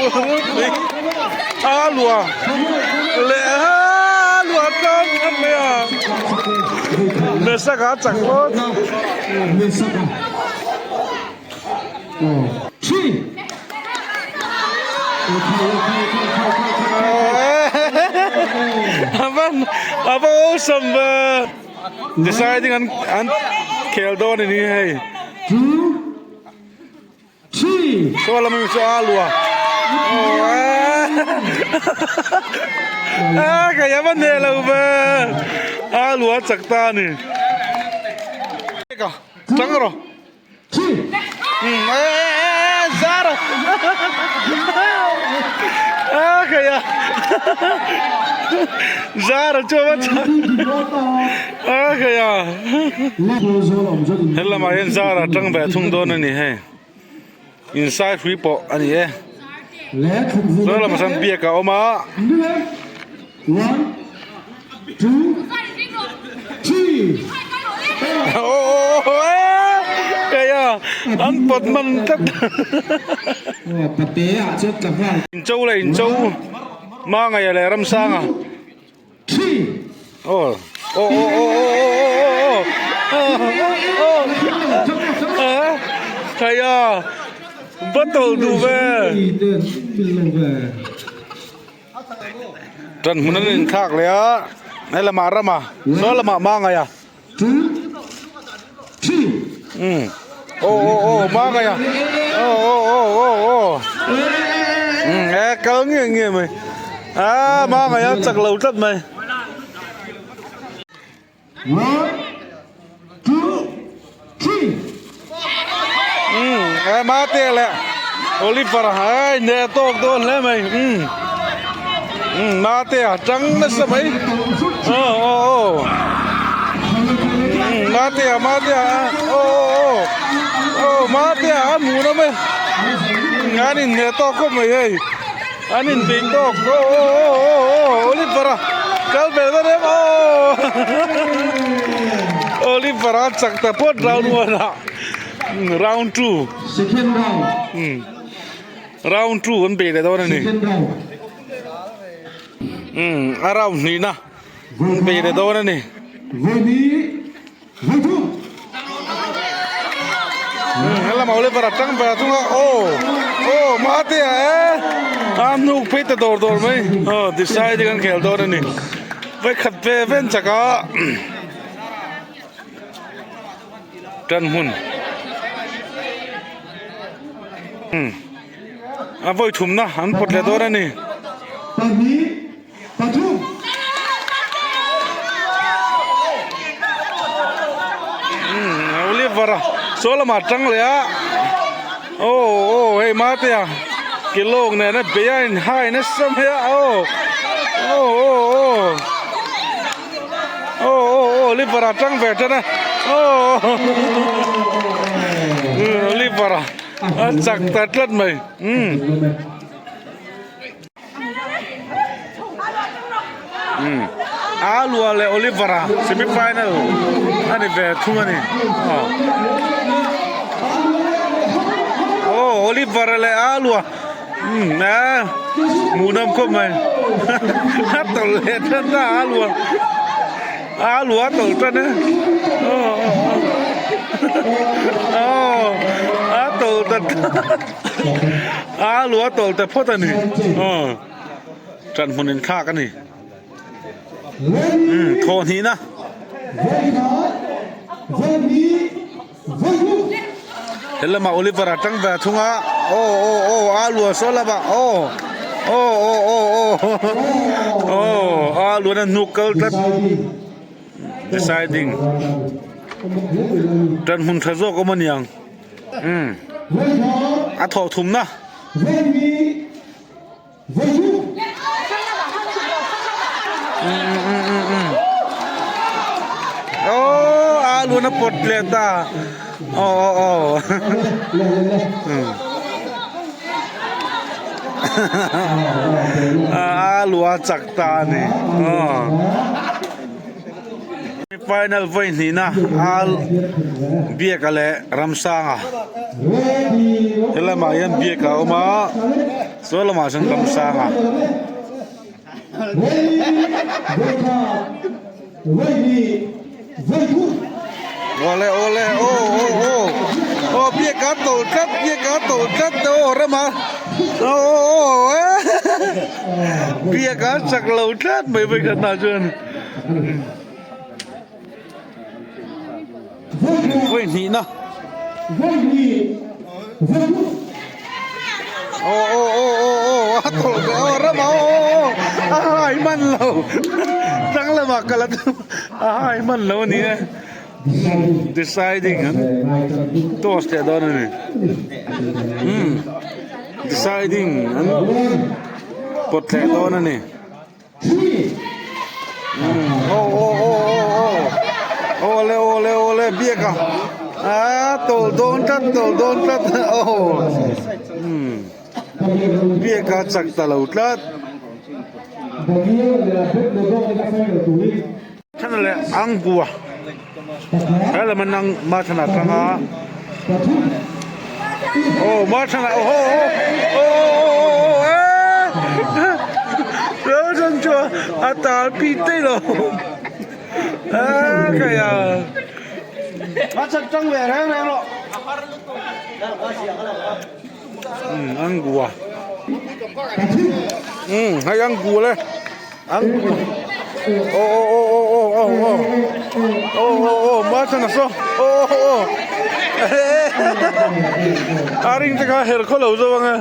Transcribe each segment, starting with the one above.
A lua leh a lua tlawm khat mai a Mesaka a chak phawt. A va awesome ve deciding an an khel dawn a ni hei. Saw lam ami chu a lua a ka yam a hneh lo ve a lua chak ta a ni tang rawh zar a ka ya zar chu a chak a ka ya. He lamah hian zar a tang ve thung dawn a ni hei insai hrui pawh a ni e chuan lamah sawn biak a awm a. An pawt man tlat incho leh incho Mangaia leh Ramsanga. Aw aw aw aw aw aw aw aw khaia bottle duh ve tan hmun an inthlak leh a he lamah rama saw lamah mangaia umm aw aw aw mangaia aw aw aw aw aw umm e kal nge nge mai ah mangaia chak lo tlat mai. Umm e mate leh Oliver ai hneh tawk dawn hle mai umm umm mate a tang nasa mai aw aw aw umm mate a mate a aw aw aw mate a a hmuh nawm e an inhneh tawk khawp mai hei an inbeih tawk aw aw aw aw aw Oliver a kal ve dawn em aw Oliver a chak ta phawt round one ah. Round 2. Second round. Hmm. Round 2 an be le dawn ani. Second round. Hmm, a round hnih na. An be le dawn ani. Veni Vaitu. Hmm, helama Oliver atang ve thunga. Oh. Oh, mate a e. A hnuk phei ta dawr dawr mai. Oh, decide kan khel dawn ani. Vai khat ve ven chaka. Tan hmun a vawi thumna an pawt leh dawn a ni. Oliver a saw lamah a tang leh a aw aw hei Matea ke lawk nen a bei a inhai nasa mai a aw aw aw aw. Aw aw aw Oliver a tang ve tan a aw Oliver a a chak ta tlat mai umm umm Alua leh Oliver a semi final a ni ve thung a ni aw aw Oliver leh Alua. Umm a hmuhnawm khawp mai a tawlh leh tan ta a lua a lua a tawlh tan e aw a tawlh ta a lua a tawlh ta phawt a ni aw ṭan hmun inthlak a ni umm thawh hnihna. He lamah Oliver a tang ve a thung a aw aw aw a luah saw lamah aw aw aw aw aw aw a luan a hnuk kal tlat deciding tan hmun tha zawk awm a niang umm a thawh thumna. Aww a lun a pawt leh ta aw aw aw a lu a chak ta a ni aw final vawi hnihna a biaka leh Ramsanga he lamah hian biak a awm a. Saw lamah chuan Ramsanga. Awle awle aw aw aw aw biak a tawlh tlat biak a tawlh tlat aw rama aw aw aw biak a chak lo tlat mai vawikhat ah chuan vawi hnih na aw aw aw aw aw a tawlh leh aw rama aw aw aw a hai hman lo tang lamah kal a tum a hai hman lo a ni e deciding an toss leh dawn a ni umm deciding an pawt leh dawn a ni. Aw aw aw aw aw awle awle awle biak a ah tawlh dawn tlat tawlh dawn tlat aw umm biak a chak ta lo tlat. Thana leh Angkua he lam a nang Mathana tanga aw Mathana aw aw aw aw aw chan chu a tal pi te lo a kaya Angkua um hei Angkua le. Aw aw aw aw aw aw aw aw aw aw ma chhan a saw aw aw aw a ring te kha her khaw lo zo ang e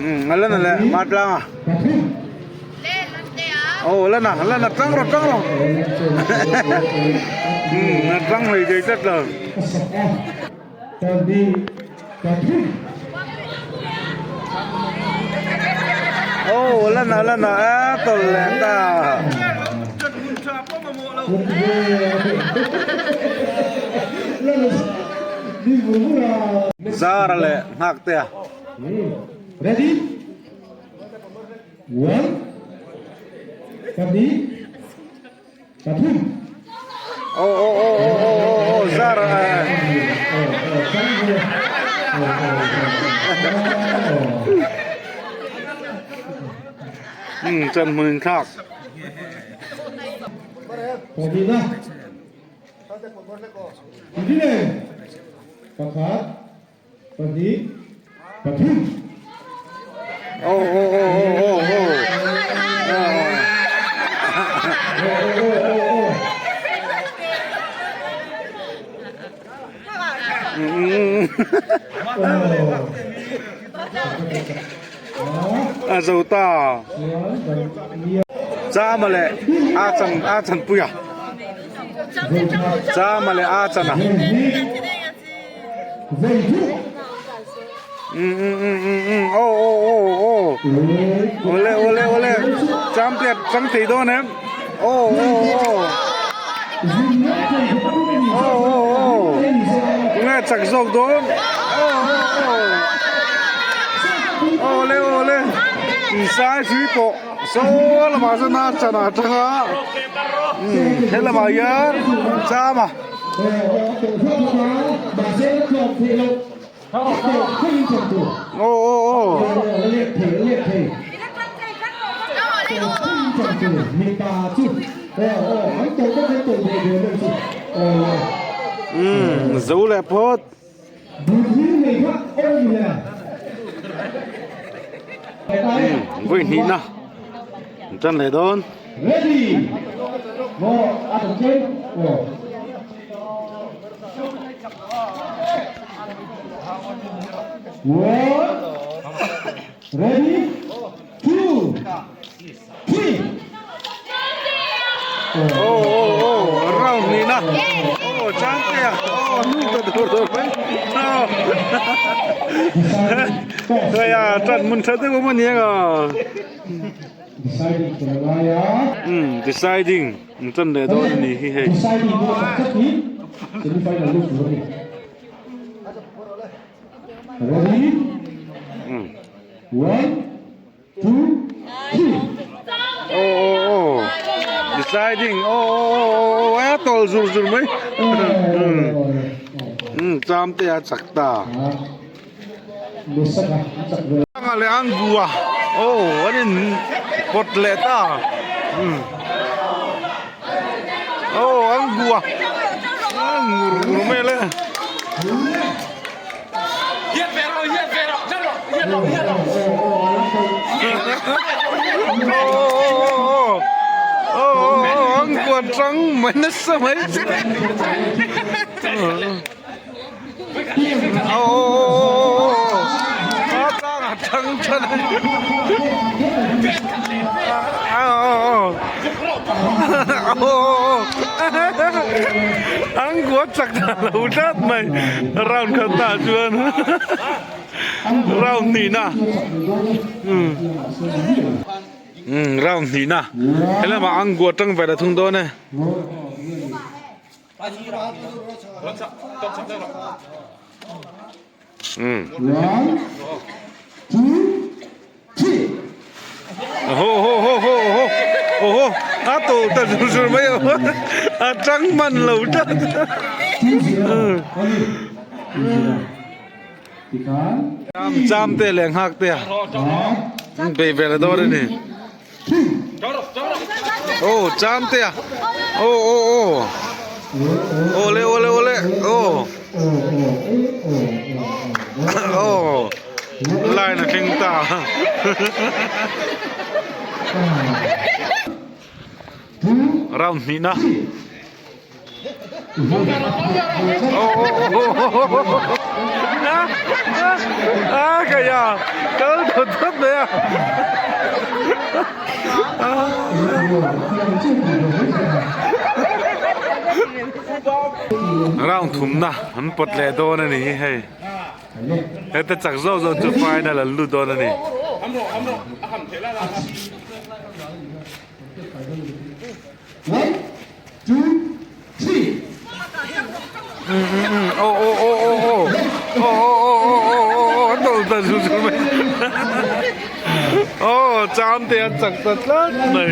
um a lan a leh ma tlang a aw lan a lan a tang rawh tang rawh um a tang hlei thei tlat lo. Aw la na la na a tawlh leh ta. Zara leh nghak te a. Ready? One, pahnih. Aw aw aw aw aw aw aw zar umm chuan hmun in thlak. Aw aw aw aw aw aw a zo ta chama leh a chan a chanpui a chama leh a chan a. Aw aw aw aw awle awle awle champion chang thei dawn em aw aw aw aw aw aw tunge chak zawk dawn aw aw aw awle awle insai hrui pawh saw lamah chuan a chan atanga he lamah hian cham a. Aw aw aw. Umm zo leh phawt. Umm vawi hnihna an tan leh dawn. Aw aw aw round hnihna aw changte a aw nu ta dur dur mai aw hei a tan hmun tha deuh awm a ni ang a umm deciding an tan leh dawn a ni hi hei. Aw aw aw deciding aw aw aw aw a tawlh zur zur mai. Umm cham te a chak ta. Anga leh ang gua aw an in pawt leh ta umm aw ang gua ngur ngur mai le. Ang gua tang mai nasa mai. Ang kuat chak ta lo tlat mai round khat tah chuan round hnihna umm round hnihna helamah ang kuat tang ve la thung dawn e. One, two, three. Ho ho ho ho ho ho ho a to ta zur zur mai a tang man lo ta. Cham cham te leh nghak te a bei vel a dawn a ni. Aw cham te a aw aw aw awle awle awle aw aw line a thleng ta round hnihna A kaya kal thawt thawt mai a. Round thumna an pawt leh dawn a ni hi hei. Heta chak zawk zawk chu final an lut dawn a ni. One, two, three. Oh oh oh oh oh oh oh oh oh oh oh an tawlh ta zut zut mai oh cham te an chak ta tlat mai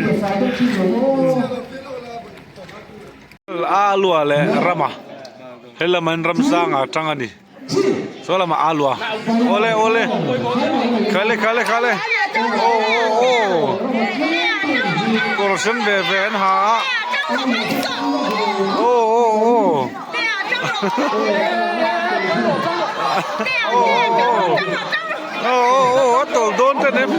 a lua leh rama helam an ramsanga tang ani Saw lamah a luah awle awle khale khale khale aw aw aw kawr sen ve ve an ha a aw aw aw aw aw aw aw a tawlh dawn tan em.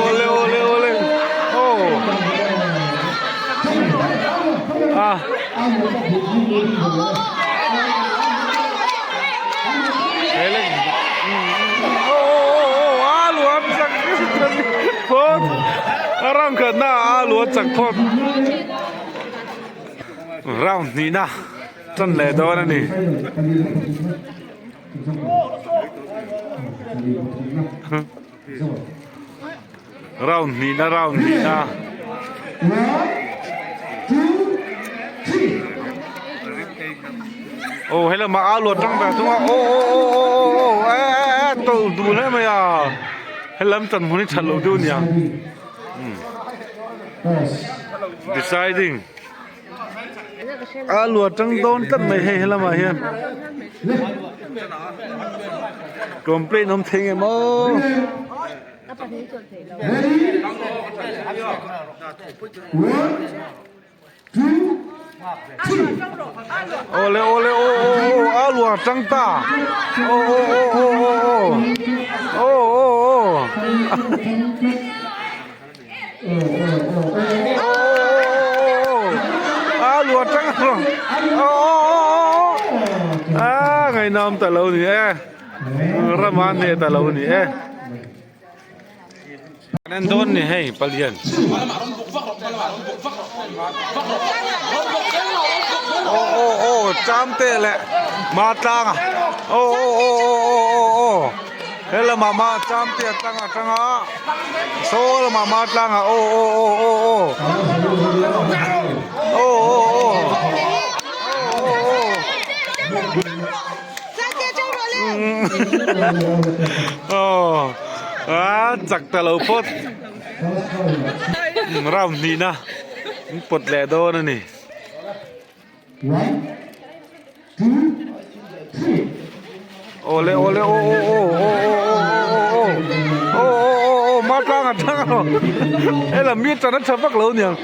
Awle awle awle aw a hele aw aw aw a luam chak phawt a round khatna a luam chak phawt round hnihna tan leh dawn a ni. Round hnihna round hnihna. Aw he lamah a luat tang ve thung a aw aw aw aw aw aw e e e tawlh duh hle mai a helam chan hmun hi that loh deuh a nia deciding. A luah tang dawn tlat mai hei helamah hian complaint awm thei nge maw. Awle awle aw aw aw a luah tang ta aw aw aw aw aw aw aw aw A luah tang a ngaihnawm ta lo ni e rama hneh ta lo ni e kan en dawn ni hei palian aw aw aw cham te leh ma tlang a aw aw aw aw aw aw Helamah mah cham te a tlang atang a saw lamah mah tlang a aw aw aw aw aw aw aw aw aw a chak ta lo phawt. Round hnihna an pawt leh dawn a ni. Awle awle aw aw aw aw aw aw aw aw aw aw ma tlang a tlang a hela mi tan a tha vak lo niang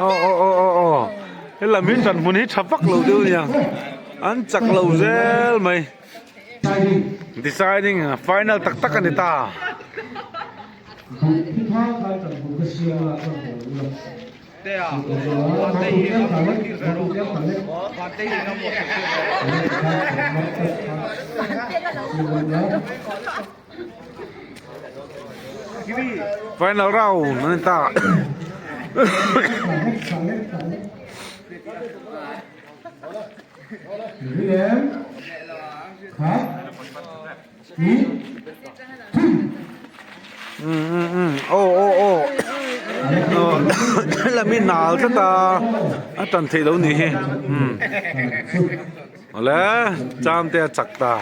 aw aw aw aw aw hela mi tan hmun hi tha vak lo deuh niang an chak lo zel mai deciding final tak tak a ni ta. Final round a ni ta. Aw aw aw helami nal tlat a a tan theih loh nih hi awle cham te a chak ta.